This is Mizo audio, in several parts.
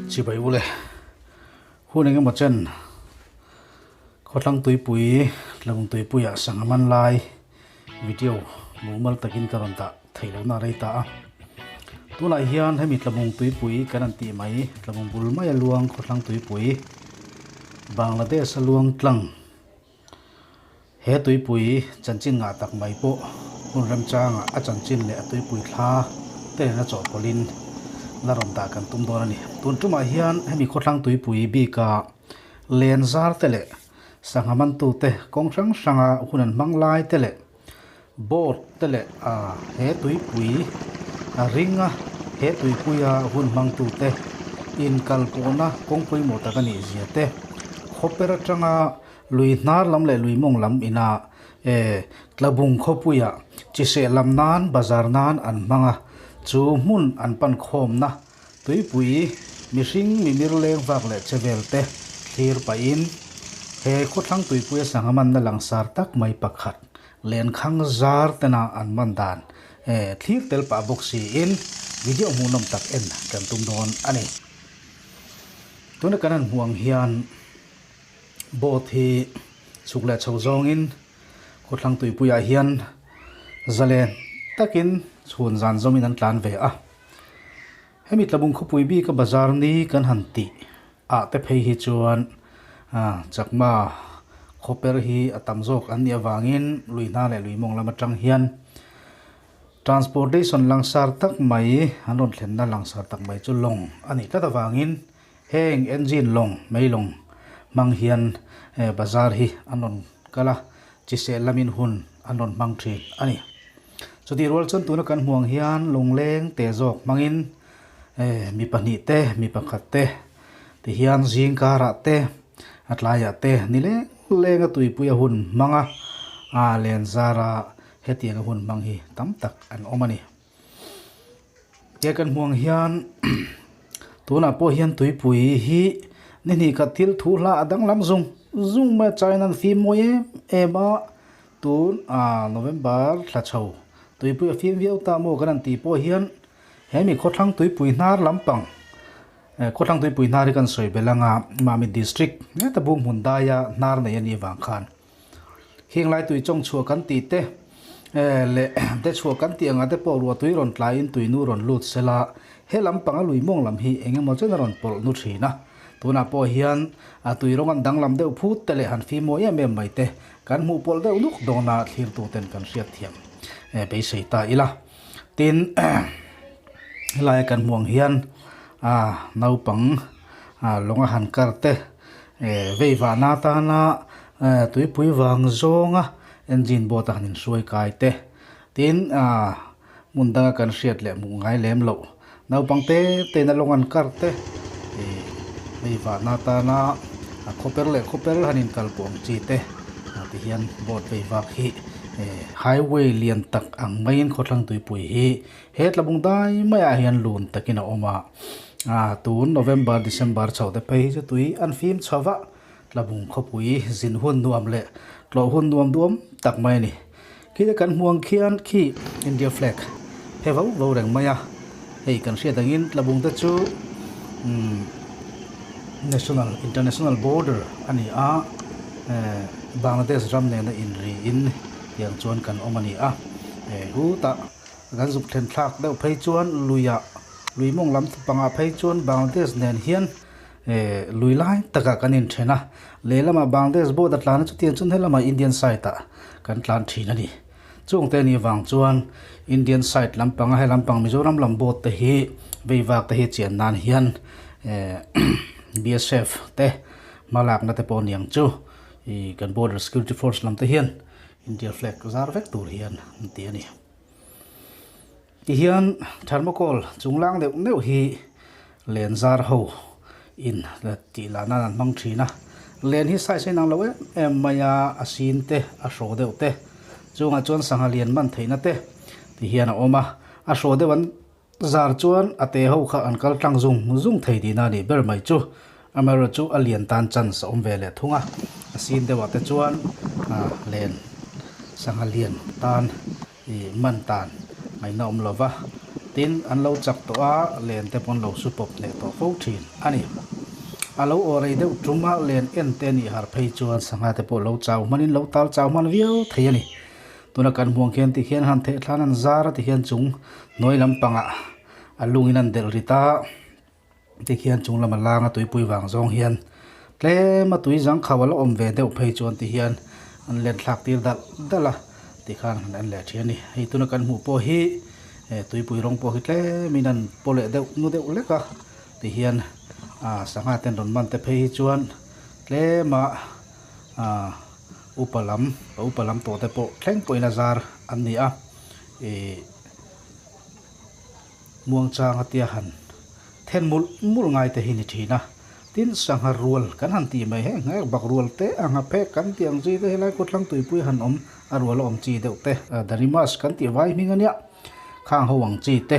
Chibai ule hun engemaw chen khawthlang tuipui tlangum tuipuiah sangha man lai video mumal takin ka rawn dah theih lohna a rei ta a. Tunah hian hemi tlabung tuipui kan han tih mai tlabung bul maia luang khawthlang tuipui Bangladesh a luang tlang He tuipui chanchin ngah tak mai pawh hun remchangah a chanchin leh a tuipui thla te nena chawhpawlhin la rawn dah kan tum dawn a ni. Tun tumah hian hemi khawthlang tuipui bika len zar te leh sangha mantute kawng hrang hranga hun an hmang lai te leh boat te leh he tuipui a ringa he tuipuia hun hmangtute inkalpawhna kawng pawimawh tak a nih zia te khawper atanga Lui hnar lam leh lui mawng lam ina e Tlabung khawpuia chiseh lam nan bazar nan an hmang a, chu hmun an pan khawmna tuipui mihring mimir leng vak leh che vel te thlir pahin he khawthlang tuipuia sangha manna langsar tak mai pakhat lenkhang zar tena an man dan e thlir tel pah bawk siin video hmuhnawm tak en kan tum dawn a ni. Tuna kan han hmuh ang hian. Boat hi chhuk leh chho zawngin khawthlang tuipuiah hian zalen takin chhun zan zawmin an tlan ve a. Hemi Tlabung khawpui bika bazar ni kan han tih ah te phei hi chuan Chakma khawper hi a tam zawk an nih avangin lui hna leh lui mawng lam atang hian transportation langsar tak mai an rawn thlenna langsar tak mai chu lawng a nih tlat avangin Heng engine lawng, mei lawng hmang hian bazar hi an rawn kal a, chiseh lamin hun an rawn hmang thin a ni. Chutih rual chuan tuna kan hmuh ang hian lungleng te zawk hmangin mi pahnih te, mi pakhat te ti hian zing karah te, a tlaiah te ni leng lenga tuipuia hun hmang a, a len zara hetianga hun hmang hi tam tak an awm a ni. He kan hmuh ang hian tunah pawh hian tuipui hi ni hnih khat thil thu hla a danglam zung zung mai a China an fim mawi em em a tun ah November thla chho tuipui a fim viau ta maw kan han tih pawh hian he mi khawthlang tuipui hnar lampang eh khawthlang tuipui hnar hi kan sawi belh anga Mamit district heta bung hmun daia hnar nei a nih avang khan. Heng lai tui chawng chhuah kan tih te leh te chhuah kan tih anga te pawh ruah tui rawn tlaiin tui nu rawn lut sela he lam panga lui mawng lam hi eng emaw chen a rawn pawlh nu thin a. Tunah pawh hian a tui rawng an danglam deuh phut te leh han fim mawi em em mai te kan hmuh pawlh deuh nuk dawn a thlirtu ten kan hriat thiam beisei ta ila. Tin helai kan hmuh ang hian naupang lawnga han kar te Vei vahna atana tuipui vang zawnga engine boat a han inhruai kai te tin hmun danga kan hriat leh hmuh ngai lem loh naupang te te in a lawng an kar te vei vahna atana khawper leh khawper han inkal pawh ang chi te ti hian boat vei vak hi highway lian tak ang maiin khawthlang tuipui hi he tlabung dai maiah hian lun takin a awm a. Ah tun November December chho te phei hi chu tui an fim chho va, Tlabung khawpui zin hun nuam leh tlawh hun nuam duam tak mai a ni. Khi te kan hmuh ang khian khi India flag he vo vo reng mai a, hei kan hriat angin Tlabung te chu umm national international border a ni a, eh Bangladesh ram nena inriin tiang chuan kan awm a ni a, eh hutah kan zuk thlen thlak deuh phei chuan luiah. Lui mawng lam pangah phei chuan Bangladesh nen hian eh lui lai takah kan inthen a, lehlamah Bangladesh border tlan a chutiang chuan helamah Indian side ah kan tlan thin a ni. Chungte anih vang chuan Indian side lampanga he lampang Mizoram lam boat te hi vei vak te hi chian nan hian eh BSF te hmalakna te pawh aniang chu ih kan border security force lam te hian India flag zar vek tur hian an ti a ni. Tihian thermocol chunglang deuh deuh hi len zar ho in tih lah nan an hmang thin a, len hi size a inang lo em em mai a, a sin te a hraw deuh te chungah chuan sangha lian man theihna te tihian a awm a, a hraw deuh an zar chuan a te ho kha an kal tlang zung zung thei tihna a nih ber mai chu, amaherawhchu a lian tan chance a awm ve leh thung a, a sin deuhah te chuan len sangha lian tan. Ih man tan ngaihna awm lo va, Tin, an lo chak tawh a, len te pawn lo su pawp hneh tawh fo thin a ni. A lo aw rei deuh tum a, len en te nih har phei chuan sangha te pawh lo chau hmanin lo tal chau hman viau thei a ni. Tuna kan hmuang khian ti khian han theh thlan an zar a ti khian chung hnuai lampangah a lungin an delh rit a. Tikhian chung lama langa tuipui vang zawng hian tlem a tui zang khauh a la awm ve deuh phei chuan tihian an len thlak tir dalh dalh a tikhan han en leh thin a ni. Hei tuna kan hmuh pawh hi eh tuipui rawng pawh hi tlemin an paw leh deuh nu deuh lek a tihian ah sangha ten rawn man te phei hi chuan tlema ah upa lam a upa lam tawh te pawh thleng pawhin a zar an ni a ih. Muangchang atia han then mulh mulh ngai te hi ni thin a. Tin, sangha rual kan han tih mai heng heng bak rual te a nghaphek kan tih ang chi te helai khawthlang tuipui han awm a rual a awm chi deuh te Darimas kan tih vai hming ania khang ho ang chi te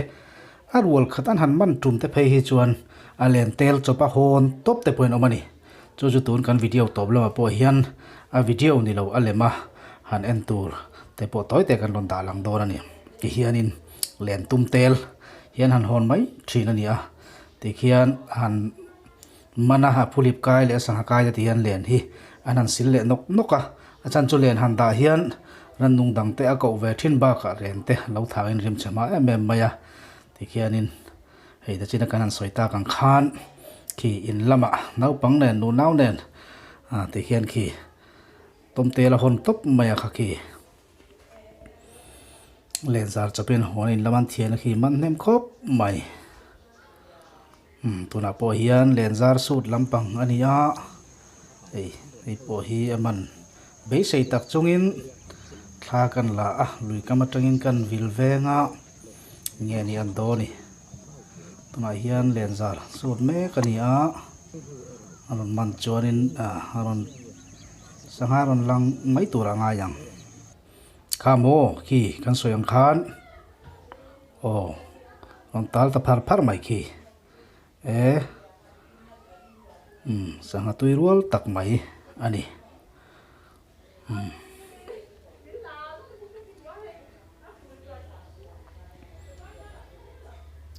a rual khat an han man tum te phei hi chuan a len tel chawp a hawn tawp te pawhin awm a ni. Chu chu tun kan video tawp lamah pawh hian a video ni lo a lem a han en tur te pawh tawi te kan rawn dah lang dawn a ni. Tihianin len tum tel hian han hawn mai thin a ni a, tikhian han man a, a phulip kai leh a sangha kai te tihian len hi an han sil leh nawk nawk a, a chhan chu len han dah hian rannung dang te a koh ve thin bakah ren te lo thangin rim chhe hma em em mai a, tikhianin hei te china kan han sawi tak ang khan khi in lamah naupang nen nu nau nen ah tikhian khi tawm tel a hawn tawp mai a kha khi. Len zar chawpin huan in lam an thian a khi man hnem khawp mai. Umm tunah pawh hian len zar sut lampang a ni a, hei hei pawh hi a man beisei tak chungin thla kan la a, lui kam atangin kan vil veng a, nge ni an dawn ni. Tunah hian len zar sut mek a ni a, a rawn man chuanin ah a rawn. Sangha rawn lang mai tur a ngai ang. Kha maw khi kan sawi ang khan aw rawn tal ta phar phar mai khi e umm sangha tui rual tak mai a ni umm.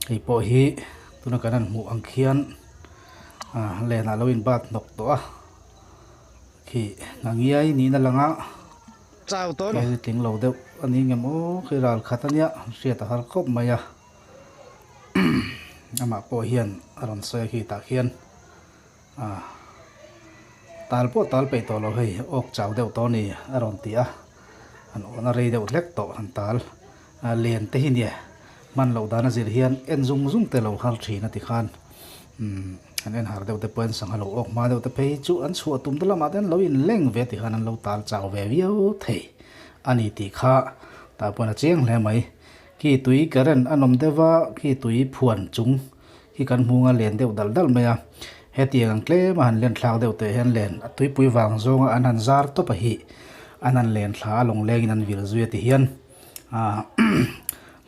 Hei pawh hi tuna kan han hmuh ang khian ah lenah lo in bat hnawk tawh a khi ngangiai niin a lang a kei tling lo deuh a ni ngem aw khi ral khat a nia hriat a har khawp mai a amah pawh hian a rawn sawi a khi tah khian ah tal pawh tal peih tawh lo hei awk chau deuh tawh a ni a rawn ti a an awhna rei deuh hlek tawh han tal a len te hi nia hman loh dan a zir hian en zung zung te lo har thin a ti khan umm an en har deuh te pawh an sangha lo awk hma deuh te phei chu an chhuah tum te lamah te an lo inleng ve ti khan an lo tal chau ve viau thei a ni tih kha tah pawhin a chiang hle mai khi tui current a nawm deuh va khi tui phuan chung hi kan hmung a len deuh dal dal mai a hetiang ang tlem a han len thlak deuh teh hian len a tuipui vang zawnga an han zar tawp a hi an han len thla a lawng lengin an vil zui a ti hian ah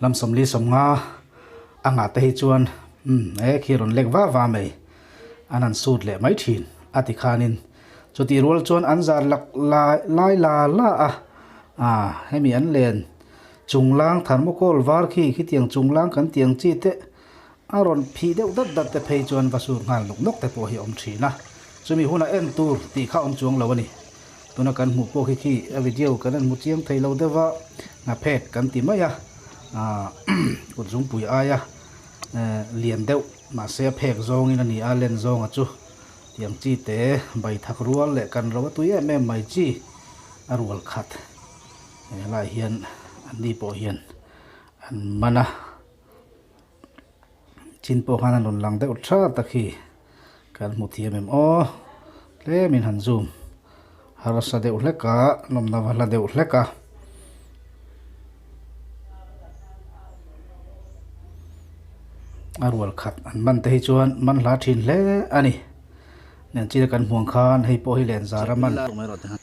lam sawmli sawmnga a ngah te hi chuan umm he khi rawn lek va va mai an han sut leh mai thin a ti khanin chutih rual chuan an zar lak lai lai la la a ah hemi an len chunglang thermocol var khi khitiang chunglang kan tiang chi te A rawn phih deuh dat dat te phei chuan va sur nghal nawk nawk te pawh hi a awm thin a, chumi huna en tur tih kha awm chuang lo a ni. Tuna kan hmuh pawh khi khi a video kan en hmu chiang thei lo deuh a, hnaphek kan ti mai a, aah kut zungpui aia lian deuh mahse a phek zawngin a ni a, len zawnga chu tiang chi te bai thak rual leh kan ro a tui em em mai chi a rual khat helai hian an ni pawh hian an man a. Chin pawh khan a rawn lang deuh tha tak hi kan hmu thiam em aw tlemin han zoom harsa deuh hlek a nawmna va hla deuh hlek a. A rual khat an man te hi chuan man hla thin hle a ni nen china kan hmuang khan hei pawh hi len zar a man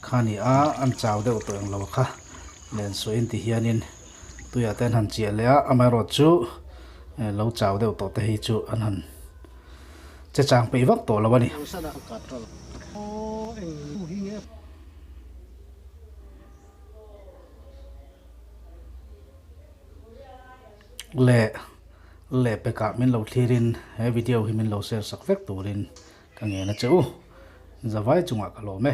kha ni a an chau deuh tawh englo kha len suahin ti hianin. Tuiah te an han chiah leh a, amaherawh chu lo chau deuh tawh te hi chu an han che chang peih vak tawh lo a ni. Le. Lehpekah min lo thlirin he video hi min lo share sak vek turin ka ngen a che u. Zavai chungah ka lawm e.